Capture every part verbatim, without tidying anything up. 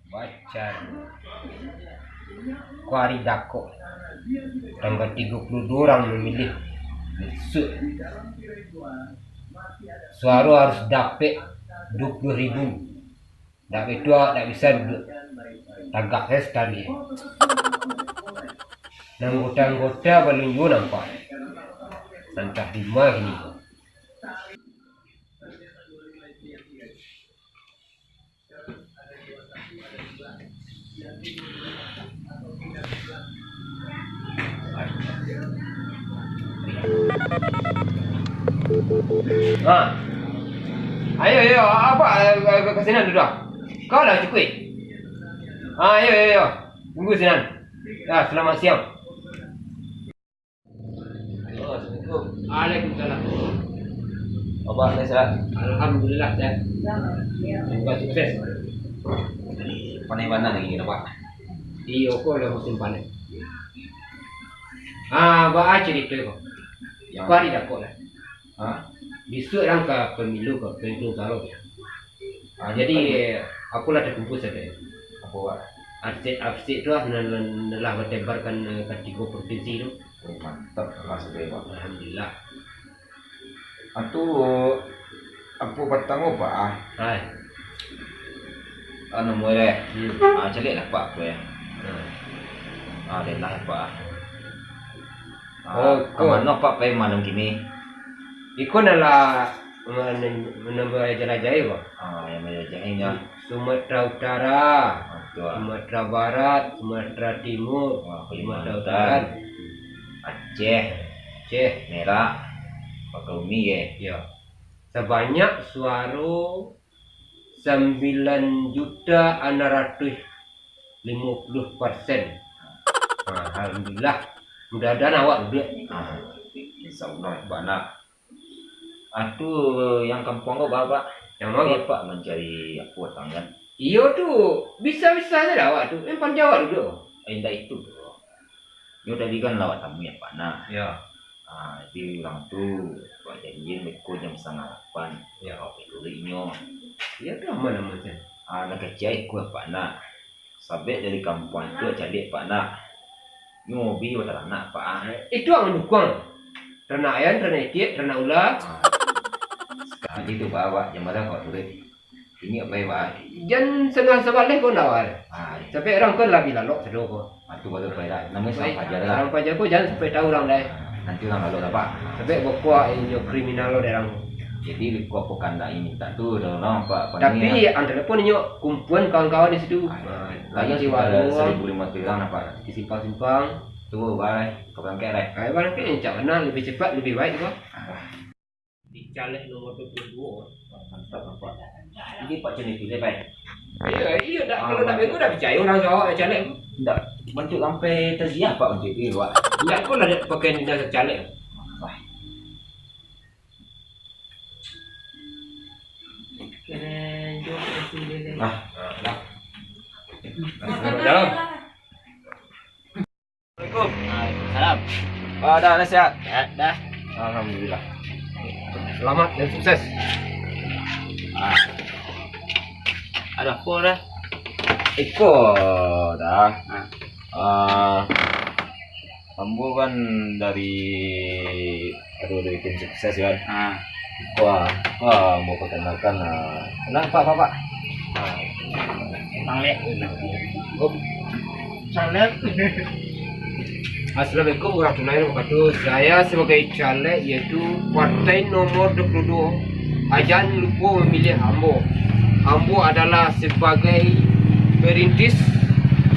Bacar. Ko ari dakok. Tanggal tigo puluah duo urang mamiliah. Bisuak. Suaro harus dapek duo puluah ribu. Ndak batua, ndak bisa duduak. Tagak sajo sakali. Anggota-anggota balun juo nampak. Antah di ma kini. Ha. Ayo, ayo, apak, eh, eh, ka sinan duduak. Kau lah cukuik. Ha, ayo, ayo, ayo. Tunggu sinan. Ya, selamat siang. Assalamualaikum. Waalaikumsalam. Apak, sehat? Alhamdulillah, sehat. Semoga sukses. Panai bana lagi, Pak. Iyo, ko lah musim panai. Ah, baa carito ko? Yang Ko ari dakok lah. Ha? Bisuak urang ka pemilu ko, pemilu taruih. Ah, jadi, apo lah takumpua sajo. Apo, Pak? Arsip-arsip tu lah, nan, nan, nan lah batebarkan, eh, ka tigo provinsi tu. Oh, mantap lah sudah, Pak. Alhamdulillah. Atu, apo patang ko, Pak, ah? Hai. Anu, mulai. Hmm. Ah, caliak lah, Pak, ko, ya. Hmm. Ah, den lah, Pak, ah. Ah, Oh, ka ko. mano, Pak, pai malam kini? Iko nan lah, nan, nan bajalajahi, Pak. Ah, yang bajalajahi, ya. Sumatera Utara, Betul. Sumatera Barat, Sumatera Timur, Wah, Sumatera Kalimantan. Utara. Aceh. Aceh. Merah. Bakahuni, ya? Ya. Sabanyak suaro sambilan juta anam ratuih limo puluah persen. Alhamdulillah. Mudah-mudahan awak duduak. Ah, insyaallah, Pak, nak. Atu, yang kampuang ko baa, Pak? Yang ma, Pak? Pak mancari apo tangan? Iyo tu, bisa-bisa sajo lah awak tu. Yang panjang awak duduak. Eh, indak itu tu. Nyo tadi kan lawak tamu ya, Pak, nah. Ya. Ah, jadi urang tu buek janji beko jam satangah lapan. Ya. Awak pai turuik nyo. Ya tu aman-aman sajo. Ah, nan kecek iko, Pak, nah. Sabab dari kampuang tu caliak, Pak, nak. Nyo hobi bataranak, Pak, ah. Itu ang dukuang. Taranak ayam, taranak itiak, taranak ula. Ah. Sakali tu, Pak, awak jan malam awak turuik. Ini apo, Pak? Jan sangah sabaleh ko ndak, Pak. Ah, iya. Tapi urang ko labiah lalok sado ko. Ah, tu baru, Pak, lah. Namonyo surang paja lah. Surang paja ko jan sampai tahu urang dai. Ah, nanti urang lalok lah, Pak. Sampai bakuak inyo kriminal lo dai urang. Jadi, liko apo kandak mintak tu, dah, dah, Pak. Tapi, Pak, ni, ah, ang telepon inyo, kumpuan kawan-kawan di situ. Ah, iya. Ah, lagi di warung, seribu lima ratus urang, Pak. Di simpang-simpang. Tu, bye. Kau barangkek, dai. Ah, barangkek, rancak bana, labiah cepat, labiah baik, Pak. Ah. Di caleg nomor dua puluh dua. Mantap, Pak. Jadi, Pak, caliak pilih, Pak. Iya, iya, dah, kalau dah minggu dah picayo urang Sarawak caleg. Ndak, bantuak sampai taziah, Pak, bantuak itu, Pak. Ndak, kau lah pakai dinas caleg. Wah. Keren, jom, keren. Nah, nah. Dalam. Assalamualaikum. Waalaikumsalam. Ah, dah, dah sehat? Sehat, dah. Alhamdulillah. Selamat dan sukses. Ah. Ado apo, dah? Iko, dah. Ah. Ah, ambo kan dari Aduh, Aduh Bikin Sukses, kan? Ah. Wah, wah, mau perkenalkan, ah. Kenal, Pak, Pak, Pak? Ah. Bang Lek. Oh. Bang Lek. Assalamualaikum warahmatullahi wabarakatuh. Saya sebagai caleg, yaitu partai nomor dua puluh dua. Ah, jan lupo mamiliah ambo. Ambo adalah sebagai perintis,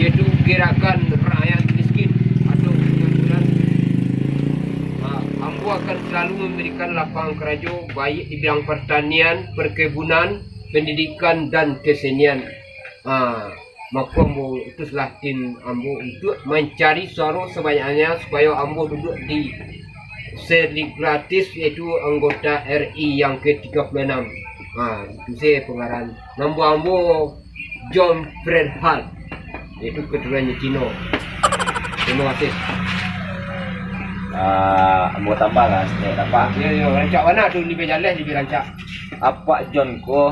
yaitu Gerakan Rakyat Miskin atau pengangguran. Ah, ambo akan selalu memberikan lapangan karajo, baiak di bidang pertanian, perkebunan, pendidikan, dan kesenian. Ah, mako ambo utuslah tim ambo untuak mancari suaro sabanyaknya supayo ambo duduak di selegislatif, yaitu anggota R I yang ke tiga puluh enam. Ah, itu se pangarahan. Namo ambo John Fred Hart, yaitu keturunannyo Cino. Terima kasih. Ah, ambo tambah lah, sedikit apa? Yo, yo, rancak bana tu, labiah jaleh, labiah rancak. Apak John ko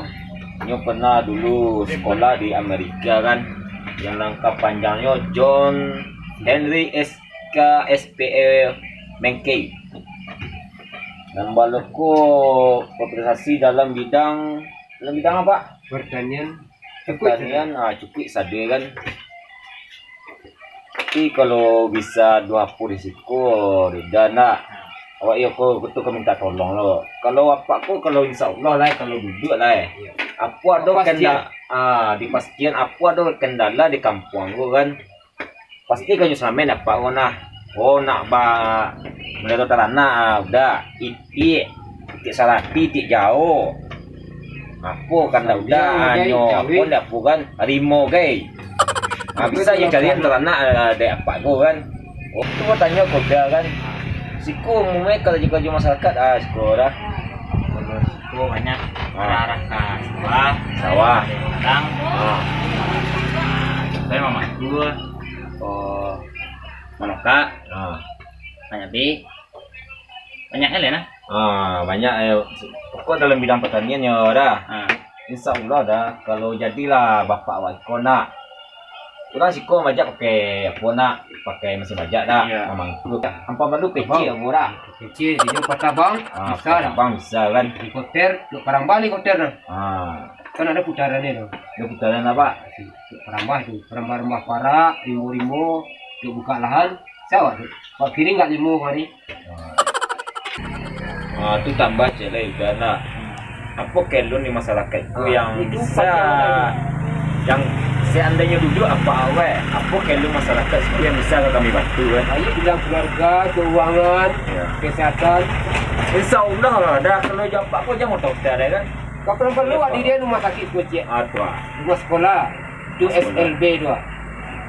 Nyo pernah dulu sekolah di Amerika kan, yang nangka panjangnyo John Henry S K S P L Mackay. Nan balo ko berprestasi dalam bidang, dalam bidang apa? Pertanian. Pertanian, ah, cukuik sadai kan. Tapi kalau bisa duo apo di siko, Rida nak. Awak iyo ko, betul ko minta tolong lo. Kalau apak ko, kalau insya Allah lah, kalau duduak lah. Apo ado kendala, ah, dipastian apo ado kendala di kampuang ko kan. Pasti kanyo samain apak ko nah. Oh, nak ba, mulai taranak, ah, udah. Itik, itik sarati, itik jauh. Apo kan dah udah, hanyo apo dah apo kan, rimo gai. Ah, bisa je cari taranak, ah, dek apak ko kan. Oh, tu tanyo ko dah kan. Siko umumnyo kalau jugo masyarakat, ah, siko dah. Kalau siko banyak arah-arah ka sawah. Sawah. Ladang. Ah. Contohnya mamaku. Oh. Manokak. Ah. Banyak bi. Banyak kan, Lena? Ah, banyak, eh, pokok dalam bidang pertanian yo dah. Ah. Insya Allah dah, kalau jadilah bapak awak iko nak. Urang siko majak pakai apo nak? Pakai mesin majak dah, mamangku. Ampa balu pecik apo dah? Pecik, inyo patabang, ah, bisa dah. Patabang bisa kan? Helikopter, duk parambah helikopter dah. Ah. Kan ado putaran ni tu. Ado putaran apa? Duk parambah tu, parambah-rambah parak, rimbo-rimbo, duk buka lahan. Sawah tu. Pak kiring gak limo hari. Ah, tu tambah je lah, Iban lah. Apo keluhan di masyarakat tu yang bisa, yang seandainyo duduak apak awak, apo keluhan masyarakat situ yang bisa ka kami bantu kan? Ayo bilang keluarga, keuangan, kesehatan. Insya Allah lah, dah kalau japak ko jangan motor hotel dah kan? Kapan perlu awak diri rumah sakit ko, Cik? Ah, tu ah. Rumah sekolah. Tu S L B tu ah.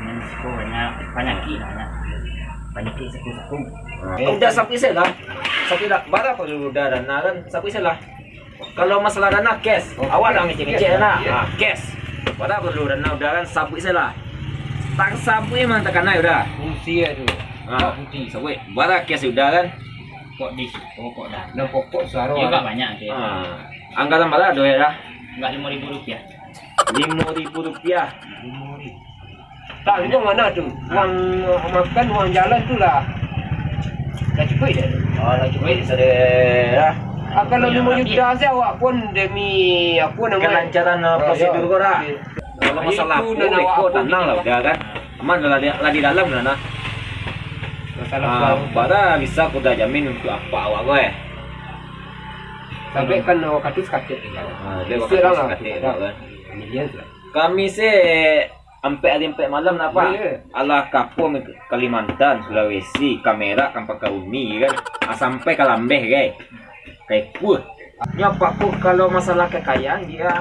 Nan siko banyak panyakik banyak. Panyakik saku-saku. Ah, udah sabuik se lah. Sabuik lah. Bara paralu dana kan? Sabuik se lah. Kalau masalah dana cash, awak dak ngecek-ngecek dana. Ah, cash. Bara paralu dana udah kan? Sabuik se lah. Tak sabuik mah tak kanai udah. Fungsi tu. Ah, sabuik. Bara cash udah kan? Kok di siko kok dah. Nan pokok suaro. Iyo, agak banyak tu. Ah, anggaran bara ado yo dah? Enggak limo ribu rupiah. Limo ribu rupiah. Tak, itu mana tu? Uang makan, uang jalan tu lah. Dah cukup dah. Oh, dah cukup sudah lah. Ah, kalau limo juta saja awak pun demi apa nama? Kelancaran, ah, prosedur ko dah. Kalau masalah tu, iko tanang lah udah kan. Aman lah, lah di dalam lah nah. Masalah bara bisa ko dah jamin untuk apak awak ko eh. Sampai kan awak katu sakatik. Ah, dia awak katu sakatik kan. Kami se ampek hari ampek malam napa? Alah kapung Kalimantan, Sulawesi, ka Merak, ka Ampaka Umi kan. Ah, sampai ka Lambeh gai. Ka Ipuh. Nyo apak ko kalau masalah kekayaan dia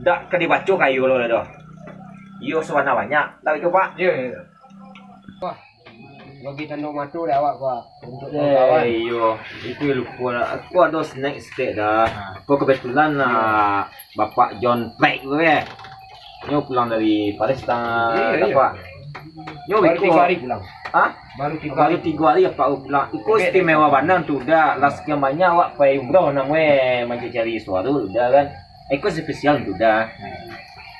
dak ka dibaco kayo lo doh. Iyo sabana banyak. Tahu itu, Pak? Iyo, iyo. Wah, bagi tando mato dek awak ko, ah, untuk kawan-kawan. Eh, iyo, itu lupo lah. Aku ado snack stek dah. Ha. Ko kebetulan lah Bapak John Plek tu eh. Nyo pulang dari Paris tang dapat. Nyo baru tigo hari pulang. Hah? Baru tigo hari. Baru tigo hari apak pulang. Iko istimewa bana tu dah. Lah sekian banyak awak pai umrah namo eh mancari suaro dah kan. Iko spesial tu dah.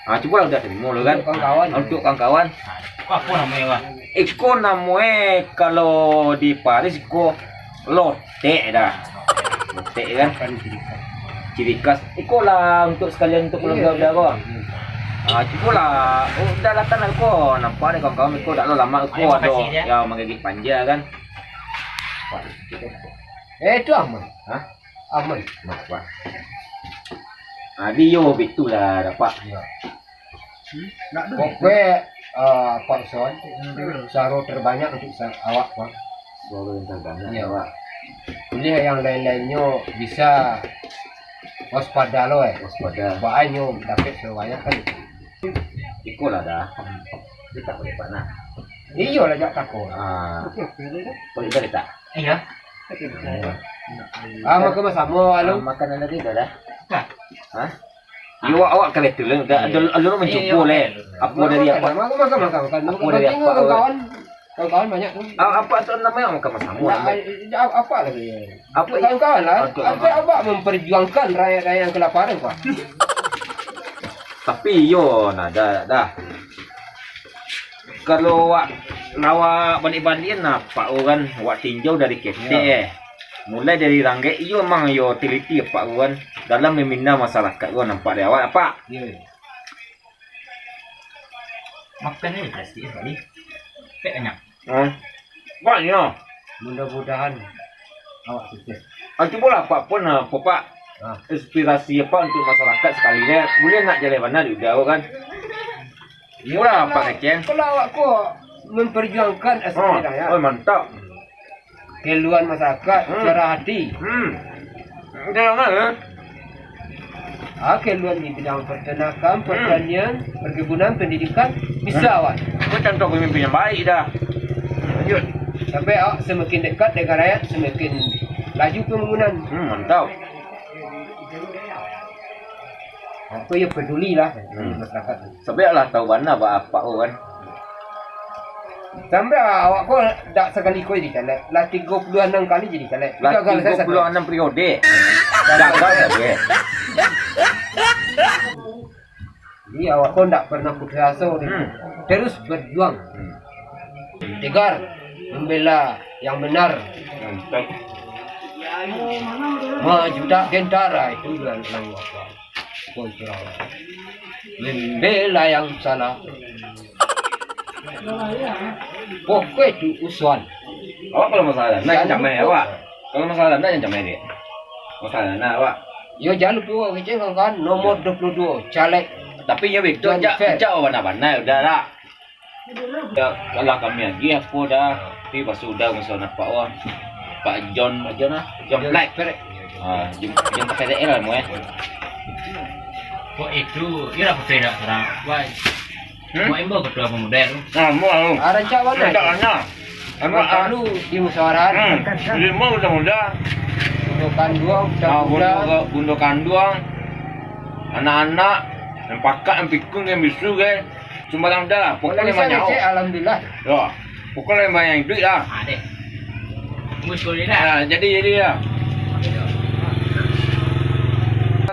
Ah, cubolah udah tarimo lo kan. Untuk kawan-kawan. Untuk kawan-kawan. Iko apo namonyo, Bang? Iko namonyo kalau di Paris iko lotek dah. Lotek kan. Ciri khas. Iko lah untuk sekalian untuk keluarga udah ko. Ah, cubolah. Oh, udah datang lah ko. Nampak dek kawan-kawan iko dak lo lamo ko ado. Yo, manggigit panja kan. Eh, itu aman. Hah? Aman. Kenapa? Ah, di yo betul lah dapat. Pokoknyo, ah, Pak Son, suaro terbanyak untuk sa-, awak, Pak. Suaro yang terbanyak, Pak. Jadi yang lain-lainnyo bisa waspada lo eh. Waspada. Baa nyo dapek sabanyak kan. Iko lah dah. Kita boleh panas. Iyo lah jak tako. Ah. Boleh tak? Iyo. Ah, makan basamo, Alun. Ah, makan lagi dah dah. Hah? Iyo, awak, awak ka betul lah. Dah, alun, alun mancubo leh. Apo dari apak? Makan, makan, makan, makan. Apo dari apak, kawan? Kawan-kawan banyak tu. Ah, apa tu namanya, makan sama. Nah, apa lagi? Apa kawan-kawan lah. Apa abak memperjuangkan rakyat-rakyat yang kelaparan, Pak? Tapi iyo, nah, dah, dah. Kalau wak, lawak balik-balik, nah, Pak, orang wak tinjau dari ketek, eh. Mulai dari ranggek, iyo mang yo teliti, Pak, kan. Dalam membina masyarakat, kan, nampak dari awak, Pak. Iyo, iyo. Makan ni plastik tadi. Pek banyak. Hah? Banyak. Mudah-mudahan awak sukses. Ah, cubolah, Pak, pun, ah, Pak, ah, inspirasi apa untuk masyarakat sekali ni? Boleh nak jalai bana di Uda kan? Murah, Pak Keceng. Kalau awak ko memperjuangkan aspirasi rakyat. Oh, mantap. Keluhan masyarakat, hmm, suara hati. Hmm. Keluhan, eh? Ah, keluhan di bidang peternakan, hmm, pertanian, perkebunan, pendidikan, bisa, hmm, awak. Kau contoh pemimpin yang baik dah. Lanjut. Sampai awak semakin dekat dengan rakyat, semakin laju pembangunan. Hmm, mantap. Apa yang peduli lah, hmm, masyarakat. Sampai lah tahu bana ba apak ko kan. Sampai awak ko dak sakali ko jadi caleg. Lah tigo puluah anam kali jadi caleg. Lah gagal sajo tigo puluah anam periode. Gagal sajo. Jadi awak ko ndak pernah putus asa tu. Hmm. Terus berjuang. Hmm. Tegar membela yang benar. Hmm. Maju tak gentar, ah, itu jalan awak ko. Membela yang salah. Pokok itu usuan. Awak kalau masalah, nak jangan cameh, awak. Kalau masalah, nak jangan cameh, dek. Masalah, nak, awak. Yo, jangan lupa, awak kecek kan, nomor dua puluh dua, caleg. Tapi yo, betul, John Fair. Cak, cak, awak nak pandai, udah lah. Ya, kalau kami lagi apo dah, tapi pas sudah masa nampak wah. Pak John, Pak John ah, John John Black. Black. Ah, John, John Black lah mu eh. Kok itu, iyo lah betul dak serang. Wah. Hmm? Mau imbau ketua pemuda tu. Nah, mau. Ah, rancak mana? Rancak mana? Anak ah. Lalu di musyawarah. Hmm. Lima muda-muda. Bundo kanduang, ah, bundo, bundo kanduang. Anak-anak, yang pakak, yang pikun, yang bisu, kan. Cuma lah mudah lah. Pokoknya banyak. Cek, alhamdulillah. Ya. Pokoknya banyak duit lah. Ah, deh. Tunggu sepuluh minit lah. Ah, jadi, jadi lah.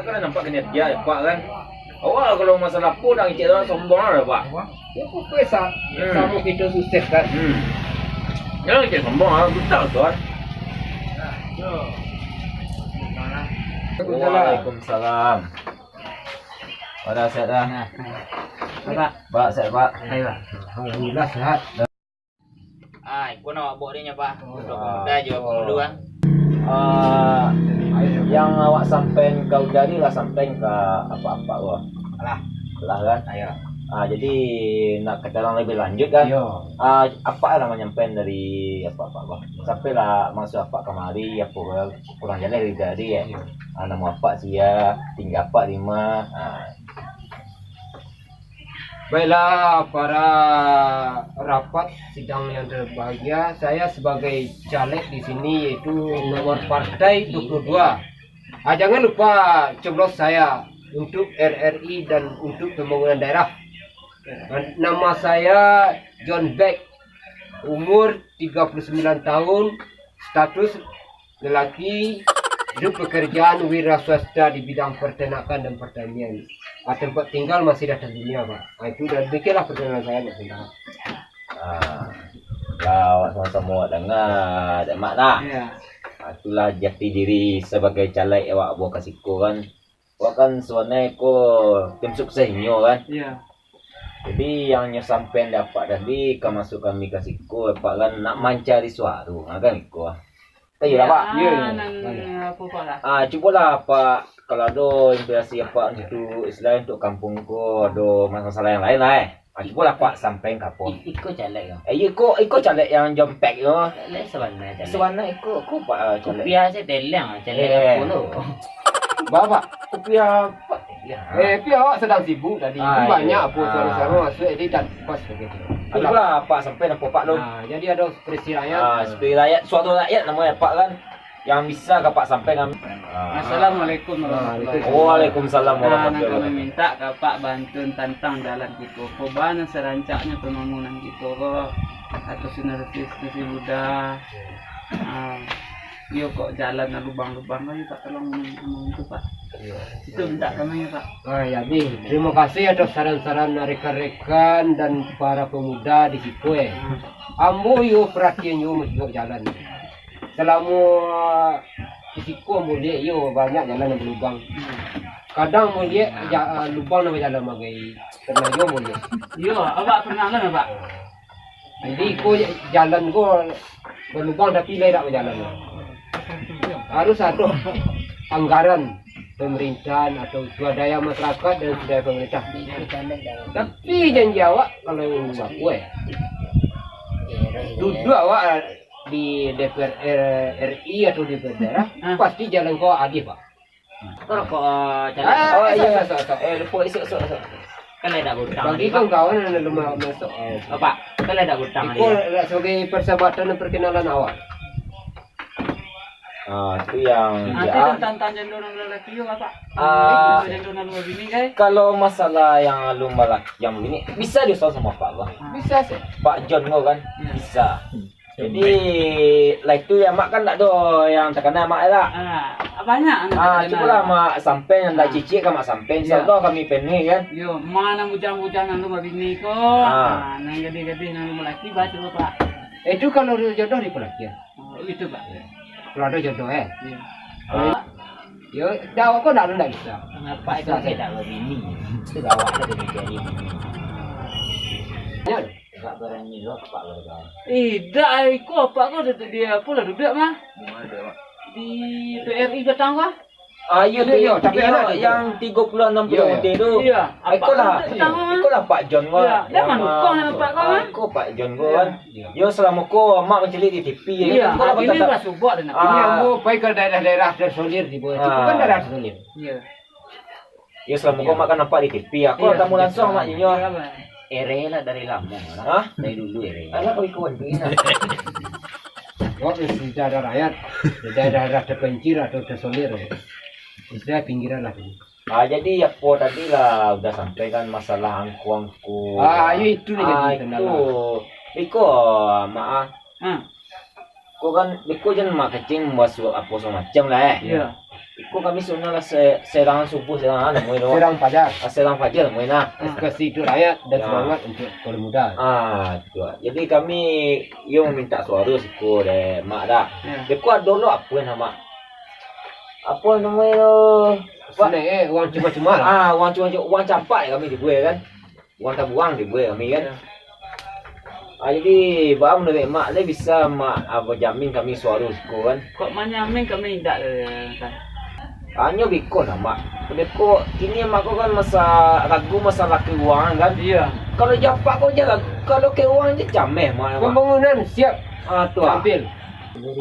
Kan nampak kena dia, Pak, kan. Awak kalau masalah pun nak cek orang sombong lah, Pak. Ya, pokoknya sa-, hmm, sama kita sukses, kan. Hmm. Ya, cek sombong lah. Betul, tuan. Waalaikumsalam. Pada sehat dah. Nah. Pak. Pak, sehat, Pak. Ayo, Pak. Alhamdulillah, sehat. Ah, iko nak awak bawa dia nyo, Pak. Untuk pemuda jo pemulu, ah. Ah, yang awak sampaikan ka Uda tadi lah sampaikan ka apak-apak ko. Alah. Alah, kan? Ayo. Ah, jadi nak ka dalam lebih lanjut, kan? Iyo. Ah, apak lah manyampaikan dari apak-apak ko. Sampai lah maksud apak kamari, apo ko, kurang jaleh dari Uda tadi, kan? Iyo. Ah, namo apak sia, tingga apak di ma, ah. Baiklah, para rapat sidang yang terbahagia, saya sebagai caleg di sini, yaitu nomor partai dua puluh dua. Ah, jangan lupa coblos saya untuk R R I dan untuk pembangunan daerah. Nama saya John Beck, umur tiga puluh sembilan tahun, status lelaki, hidup pekerjaan wira swasta di bidang peternakan dan pertanian. Ah, tempat tinggal masih di atas dunia, Pak. Ah, itu dah, demikianlah perkenalan saya, Pak Sindang. Ah, lah, awak samo-samo awak danga, Dek Mak, dah. Iyo. Ah, itulah jati diri sabagai caleg awak bawa ka siko, kan. Awak kan sabananyo ko tim sukses inyo, kan. Iyo. Jadi, yang nyo sampaikan dek apak tadi, ka masuak kami ka siko, apak kan nak mancari suaro, ha, kan iko. Iyo lah, Pak. Iyo, iyo. Ah, nan, apo, Pak, lah? Ah, cubolah, Pak, kalau ado inspirasi apak untuk, istilah untuk kampuang ko, ado masalah yang lain lah, eh. Ah, cubolah, Pak, sampaikan ka apo. I-, iko caleg, yo? Eh, iyo, iko, iko caleg yang John Beck, yo. Caleg sabana, caleg. Sabana iko, iko, Pak, ah, caleg. Kupiah se teleng, caleg apo tu? Ba, Pak? Kupiah, Pak. Eh, tapi awak sadang sibuk tadi. Ah, banyak apo suaro-suaro masuak, jadi tak pas begitu. Itulah, Pak, sampaikan apo, Pak, tu. Ah, jadi ado inspirasi rakyat. Ah, inspirasi rakyat, suaro rakyat namonyo, Pak, kan. Yang bisa ka Apak sampaikan. Assalamualaikum warahmatullahi wabarakatuh. Waalaikumsalam warahmatullahi wabarakatuh. Nah, nan kami minta ka Apak bantuan tantang jalan kito ko, bana sarancaknyo pambangunan kito ko, atau sinertis kursi roda. Ah, iyo kok jalan lubang-lubang ko, iyo Pak, tolong bantu, Pak. Itu minta kami, Pak. Ah, jadi, terima kasih atas saran-saran rekan-rekan dan para pemuda di siko, eh. Ambo yo perhatian yo masuk jalan. Selamo di siko ambo liek yo banyak jalan nan balubang. Kadang ambo liek ja-, lubang nan bajalan bagai. Pernah yo ambo liek. Iyo, Apak pernah kan, Apak? Jadi, iko jalan ko balubang tapi lah indak bajalan. Harus ado anggaran pemerintahan atau swadaya masyarakat dan swadaya pemerintah. Tapi janji awak, kalau bakuah, duduak awak di D P R RI atau D P R daerah, pasti jalan ko adil, Pak. Kok rokok, eh, cari? Ah, oh, iyo, esok, esok, esok. Eh, lupo, esok, esok, esok. Kan lah dak berutang. Bagi kawan-kawan yang belum ma-, masuk. Oh, Pak, kan lah dak berutang. Iko lah sebagai persahabatan dan perkenalan awak. Ah, itu yang Ah, itu tentang, tentang jodoh nan laki yo, Pak. Ah. Jodoh nan bini, kai. Kalau masalah yang alun balaki, yang bini, bisa diusaha sama Pak, Bang. Bisa sih. Pak John ko kan? Bisa. Jadi, lah itu ya, Mak, kan tak ada yang terkenal, Mak, ya, tak? Ah, banyak yang Ah, terkenal. Cukup lah, Mak, sampai yang tak Ah. cicik kan, Mak, sampai. Insya Ya. Allah kami penuhi, kan? Yo, mana bujang-bujang nan rumah bini ko. Ah. Ah, nan gadih-gadih nan rumah laki, baca, Pak. Eh, itu kalau jodoh di pelaki, ya? Oh, itu, Pak. Ya. Kalau ada jodoh, eh? Ya. Ah. Yo, dah, kok nak, nak bisa? Kenapa Bisa, itu saya. Tidak berbini? Itu gawat lah, dia cari bini. Ya. Agak berani lo, Pak, lo, kawan. Eh, dak, iko apak ko duduk di apo lah, duduk mah. Di mana dia, Pak? Di P R I Batang ko. Ah, iyo, Iyo, tu, iyo, tapi iyo, ada tu, yang tigo puluah anam Iyo, iyo. puluah tu. Iyo, Iko apak lah, tu pertama. iko lah Pak John ko. Iyo, dah Yang, manukung ah, apak ko, ah, kan? iko Pak John ko, Iyo. kan. Iyo. Yo, selama ko amak mancaliak di T V, ya, Iyo, kan? Iko lah ah, ini patah lah subak dah nak. Ah. Ini ambo pai ka daerah-daerah terisolir di bawah. Itu kan Ah. daerah terisolir. Iyo. Yo, selama ko Iyo. mak kan nampak di T V, aku Iyo, lah tamu langsung, Mak Jinyo. Iyo, Mak. Ere lah dari lamo, lah. Hah? Dari dulu ere. Alah, kau ikut, kau ingat. Kau mesti daerah rakyat, daerah-daerah terpencil atau terisolir, ya. Istilah pinggiran lah. Ah, jadi apo tadi lah udah sampai kan masalah angko-angko. Ah, yo itu ni Ah, jadi itu. kendala. Iko, Mak, ah. Hmm. Ko kan, iko jan mak kecing basuak apo samacam lah, eh. Iya. Iko kami sudah lah se-, serangan subuh, serangan namonyo tu. Serang fajar. Ah, serang fajar namonyo nah. Ekspresi itu rakyat dan Ya. semangat untuk kaum muda. Ah, tu. Jadi kami yo meminta suara siko dek Mak dah. Ya. Iko ado lo apo nama? Apo namonyo? Senang, eh, uang cuma-cuma lah. Ah, uang cuma-cuma, uang campak kami dibuai kan. Uang tabuang dibuai kami kan. Ya. Ah, jadi, baa menurut Mak, lai bisa Mak, ah, bajamin kami suaro siko kan? Kok manyamin kami indak, eh, kan? Hanyo biko nah, Mak. Beko, kini Mak ko kan masa ragu masalah keuangan kan? Iya. Kalau japak ko je ragu, kalau keuangan je cameh, Mak. Pembangunan siap Ah, tu ah. tampil.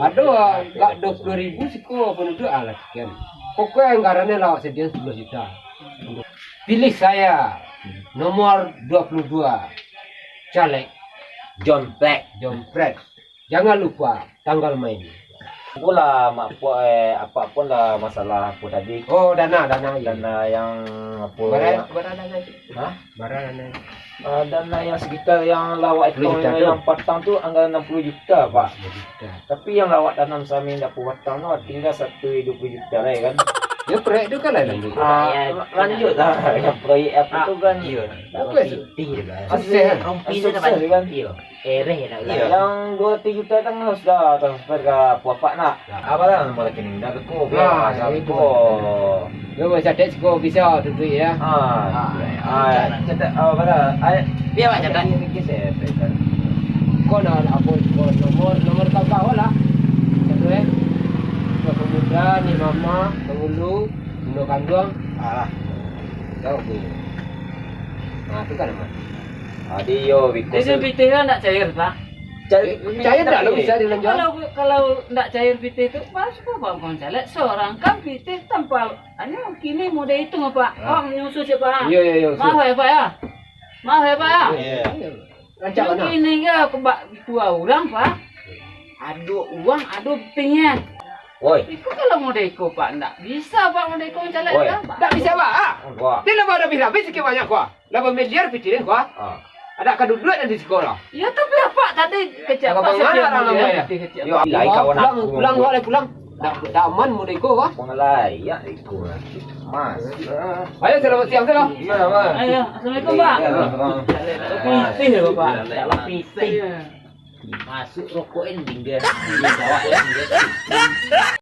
Ado, ah, gak dua puluh ribu siko penduduk, ah, lah sekian. Pokoknya anggarannyo lah awak sediakan sepuluh juta. Pilih saya, nomor dua puluh dua, caleg. John Plek. John Plek. Jangan lupa tanggal main. Apolah, mak, apo, eh, apo-apo lah masalah apo tadi. Oh, dana, dana, iya. Dana yang apo Bara, yang bara dana itu? Hah? Bara dana itu? Ah, dana yang sekitar yang lawak Sepuluh itu juta tu. yang patang tu anggaran enam puluh juta, Pak. Sepuluh juta. Tapi yang lawak tanam sami dapur batang tu tinggal satu dua puluh juta lah, ya kan? Ya, proyek tu kan lain lagi. Ah, Proyek la-, lanjut lah. Yang proyek apa Ah, tu kan? iya. Apa sih? Sukses, kan? Rompi tu Sukses, dapat. kan? Iya. Ereh dah. Iya. Yang dua ratus juta kan sudah transfer ke Puapak nak. Nah. Apa lah nomor rekening? Dah beko, Ah, biar itu. beko. Yo, macam dek siko bisa duduak ya. Ah. Ah, Ah, ya. catat, ah, apa dah? Ah, Biar awak catat. Fikir, fikir saya, saya catat. Kau nak apa? Kau nomor, nomor kau lah. Satu, eh. Kau pemuda, ni mama, penghulu, bunda kanduang. Ah. Tahu ke? Nah, tu kan nama. Adi yo, biko Jadi se- pitih kan nak cair, Pak? Cair, Eh, cair tak lo tapi bisa dilanjut? Kalau, kalau ndak cair pitih tu, pas kok bang kau caleg seorang kan pitih tanpa, hanya kini mudah itu, Pak. Ah. Awak menyusul siapa? Iya, iya, iya, Maaf usul. ya, Pak, ya. Maaf ya, Pak, ya. Iya. Rancak Yang mana? kini ke aku bak dua orang, Pak. Ado uang, ado pitihnya. Oi. Iko kalau model iko, Pak, ndak bisa, Pak, model iko mancaliak Oi. Urang, Pak. Ndak bisa, Pak. Ah. Wah. Dia lah bahabis-habis sikit banyak, Pak. Lah bamiliar pitih, Pak. Ah. Adak ka duduak nan di siko lah. Ya, tapi apa tadi kecek Apa apa bangana saja orang model namanya? Kecek Yo, apa? Lai kawan Pulang, aku. Pulang, Wak, lai pulang. Dah, dah aman model iko, Wak. Pengelai, ya, iko. Mas. Ayo, selamat siang, selamat. Iya, Mas. Ayo, assalamualaikum, Pak. Iya, Mas. Pitih ya, Bapak. Kalau pitih. Masuk rokok ending dia. Bawa ending dia.